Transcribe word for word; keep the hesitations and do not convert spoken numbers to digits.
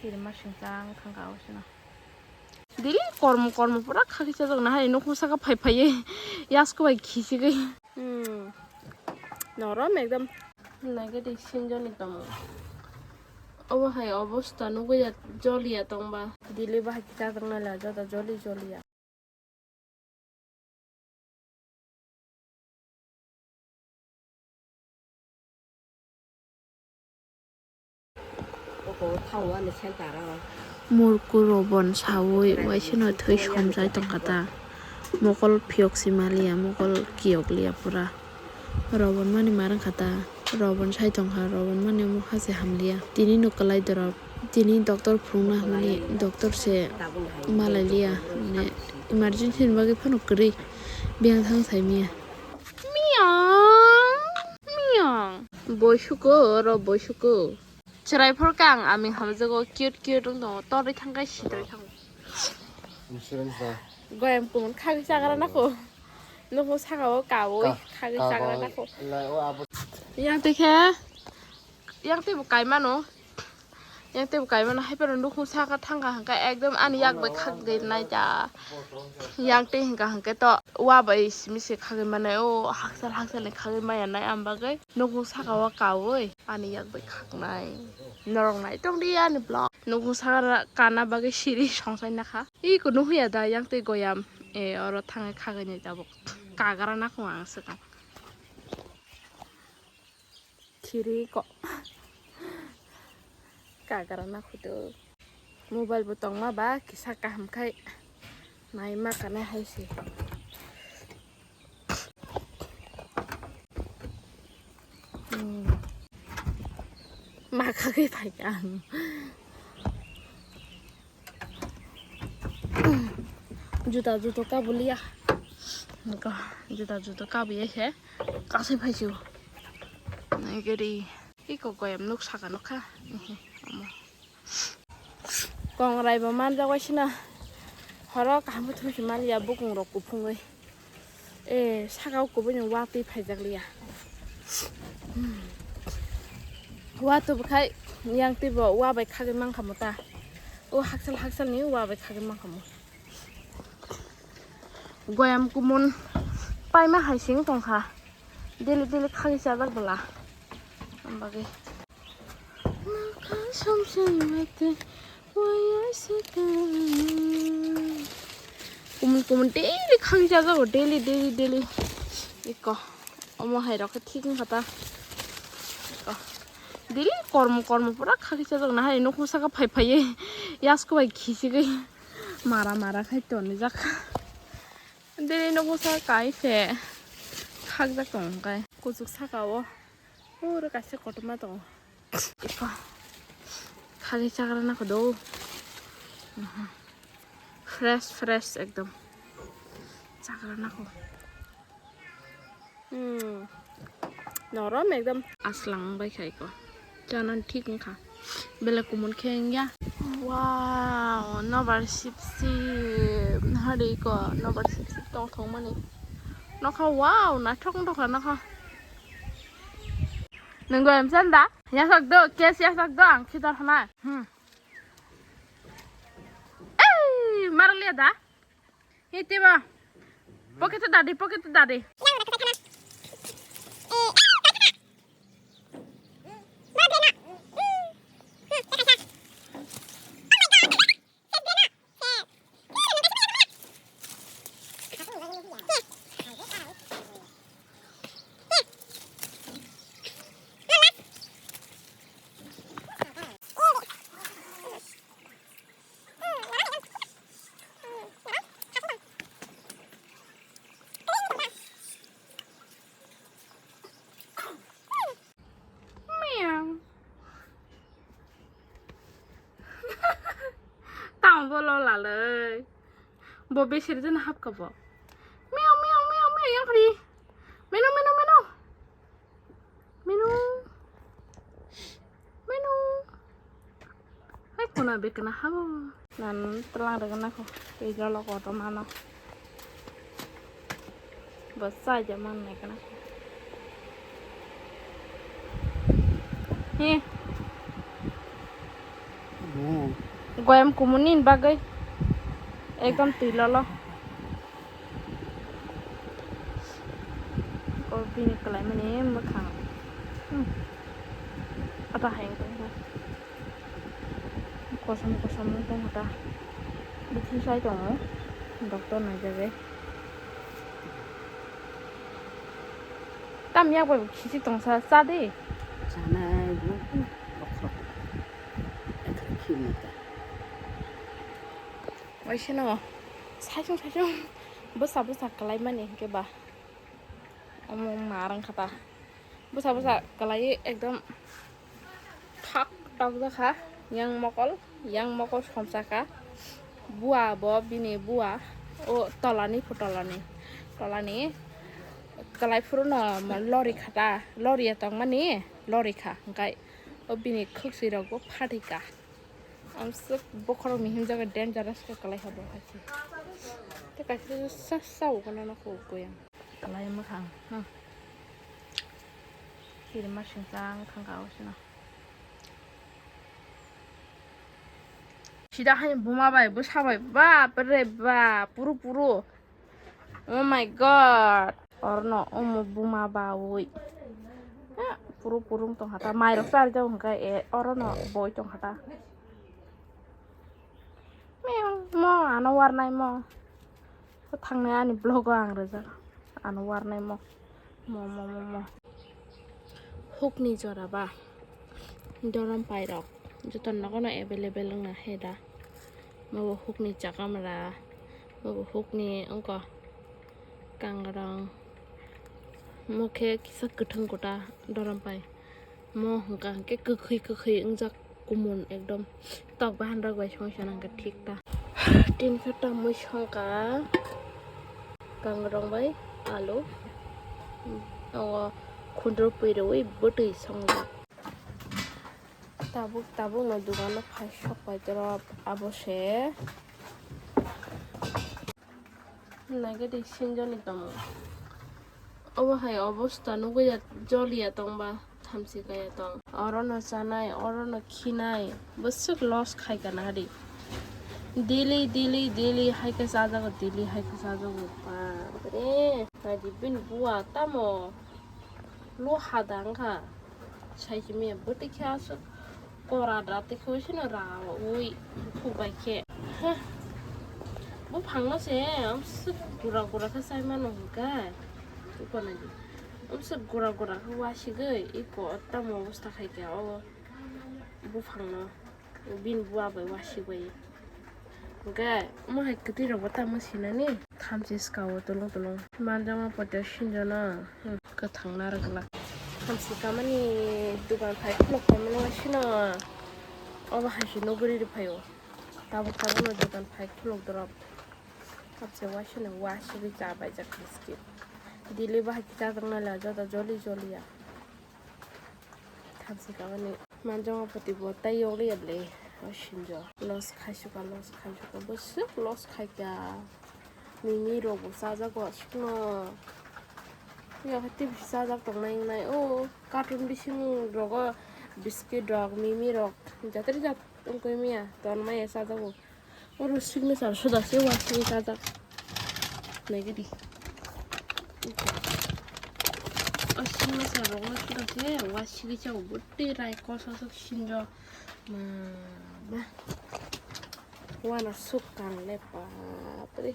Kiri masing chang thangka o sino. Daily kormo kormo pura khakisa jok na hai nokho saka phai phai yasko bai khisigwi. Hmm. Norom ekdom. Nagadi sinjoni tomo. Obo hai obosta nugwi ya joliya tongba. Daily bahai kichajak nai la joda joli joliya. Murku Robon sawi waisino thwi somjai tongkha ta. Mokol phiyok si maliya, mokol kiyok liya pura. Robon mani ma rwngkha ta, Robon sai tongkha, Robon mani omo ha se hamliya. Tini no kwlai dorop, tini doctor phunukna hwnmani doctor se malai liya, mane emergency ni bagwi phano kwrwi biyang thang sai miya. Miyang, miyang. Boisuko, oro boisuko. Chwrai phor kang, ami hamjago cute cute wng tongo, torwi thangkhe sitrwi thango. Insurance da. Goyam kumun khagwi chagra nako. Nukung saka o kawi Ka-, khagwi kawi chagra nako. Lai o abo. Yang twi khe, yang twi bo kaimano. Yang twi bo kaimano, hai phano nukung saka thangkha hwnkhe ekdom ani yak bai khagwi nai ta. Yang twi hwnkha hwnkhe to wa bai simi se khagwi manai o, haksal haksal ni khagwi maya nai, am bagwi nukung saka o kawi ani yak bai khagnai. Norok nai tongdi ani vlog. Nukung saka kana bagwi siri songsai nakha. Iko nuhuya da yang tei goyam. E, oro thangwi khagwi ni tabuk. Kagra nakho ang swkang. Khiri ko. Kagra nakho do. Mobile bo tongma ba kisa kaham khai. Nai ma kana hai se. Hmm. Ma khagwi phaikha ang. Juta juto kabuliya. Niko, juta juto kabuya khe kasui phaisu. Nai gari. Iko goyam nuk saka nukha. Ehe, omo. Kongrai bo manjak waisina. Horo kaham thumsi maliya bukung rok kuphungwi. E, saka o kubui ni watwi phaijak liya. Watwi bwkhai yang twi bo wa bai khagwi mankha mo ta. O haksal haksal ni wa bai khagwi mankha mo. Goyam kumun paima hai sing tongkha. Daily daily khagwi chajak bwla. Am bagwi. Kumun kumun daily khagwi chajago, daily, daily, daily. Iko, omo hai rok khe thik wngkha ta. Iko. Daily kormo, kormo pura khagwi chajago na hai, nukung saka phai phaiwi yasko bai khisigwi mara, mara khai tonijak. Daily nukung saka kai se khakjak tong kai. Kuchuk saka o. Pura kaisa kotorma tongo. Iko. Khagwi chagra nako do. Mhm. Fresh, fresh ekdom. Chagra nako. Hmm. Norom ekdom. Aslang bai khai ko. Chana thik wngkha. Belai kumun khe wngya. Wow, nobar sip sip. Hari ko nobar sip sip tong thong mani. Nokha wow, naithok wngkha nokha. Nunggu emsan da? Yasak do, kes yasak do, ang khitor hana. Hmm. Ei, marliya da? Hiti ba. Pocket dadi, pocket dadi. Meow. Tamo bo lola le. Bo beseri jana hapka bo. Meow, meow, meow, meow, yang kari. Menu, menu, menu. Menu. Menu. Hai kuna bekna habo. Nan telang rega nako. Tei jolo koto mano. Bo chai ja man nai kana. He. Hmm. Goyam kumun ni bagwi ekdom twi lolo. O bini kwlaimani mwkhang. Hmm. Ata hai wngtong kha. Kosom kosom wngtong kha ta. Bithi sai tongo. Doctor naijagwi. Tam yak bai bo khisi tongsa, cha de. Chanai bo bokhorok. Ekha khimata. Waisano saisung saisung bwsa bwsa kwlaimani hinkhe ba omo narwng kha ta. Bwsa bwsa kwlaiwi ekdom thak tok jakha. Yang mokol, yang mokol somsa kha. Bua bo bini bua o tolani phutolani tolani kwlai phuru no lori kha ta. Lori ya tongmani lori kha hwnkhe o bini khwksui rok bo phatwi kha. Amswk bokhorokni himjago dangerous khe kwlai ha bo hai se. Tei kaisa sa sa o gana no kho koi ang. Kwlai mwkhang. Hmm. Kiri masing chang thang ka o sino. Sida hai buma bai bwsa bai bap re bap puru puru. Oh my god. Orono omo buma bawi. Eh, puru puru wng tongkha ta. Mairok chari jago hwnkhe, eh, orono boi tongkha ta. Meow, mo, ano warnai mo. Thangnai ani vlog o ang rijak. Ano warnai mo. Mo, mo, mo, mo. Hukni jora ba. Dorom pairok. Joto nogono available wngna hai da. Mobo hukni chakamra. Mobo hukni wngkha. Kangrong. Mo khe kisa kwthwng kuta dorom pai. Mo hwnkha hwnkhe kwkhwi kwkhwi wngjak kumun ekdom tok bahan rok bai songsa nang khe thik ta. Tini khe tamwi songkha kangrong bai alu. Tongo khundrupui rwi bwtwi songjak. Tabuk tabuk no dogano phai sok pai toro abo se. Naikhe de sinjoni tongmung. Obo hai obosta nugwi ya, joliya tongba thamchi kaya tong. Orono chanai, orono khinai, bwswk loss khai kana hadi. Daily, daily, daily hai khe chajago, daily hai khe chajago. Bapre, naidi bini bua tamo lo hada wngkha. Sai simi bwtwi khe aswk. Kora da tei khe sino ra ui bukhuk bai khe. Heh. Buphang no se amswk gura gura khe chai mano hwnkhe. Upanadi. Amswk gura gura khe wasigwi iko tamo obostha khai khe o buphang no. Bini bua bai wasik bai. Hwnkhe omo hai kwtwi rok bo tamo sinani. Thamchi swka o tulung tulung. Manjama photo sinjono. Hmm, kwthang narwk glak. Thamchi kamani dugan phai khuluk paimani waisino. Obo hai se nuguri rw phaio. Tabuk tabuk no dugan phai khuluk drop. Thamchi waisino wasigwi cha baijak biscuit. Daily bahai khe chajaknai la joda joli joli ya. Thamchi kamani manjama poti bo tai yokliya le o sinjo. Loss khaisuka, loss khaisuka, bwswk loss khaika. Mimi rok bo chajago aswkno. Yakhe tei bisi chajak tongnai wngnai. O carton bising rogo biscuit rok, mimi rok jatri jat wngkhe mia tonmaya chajago. Oro signature suda se wasing kajak. Naigadi. O signature rok no suda se wasing kajak bwtwi rai kosa sok sinjo. Ma, ma. Wana suk kang le bapre.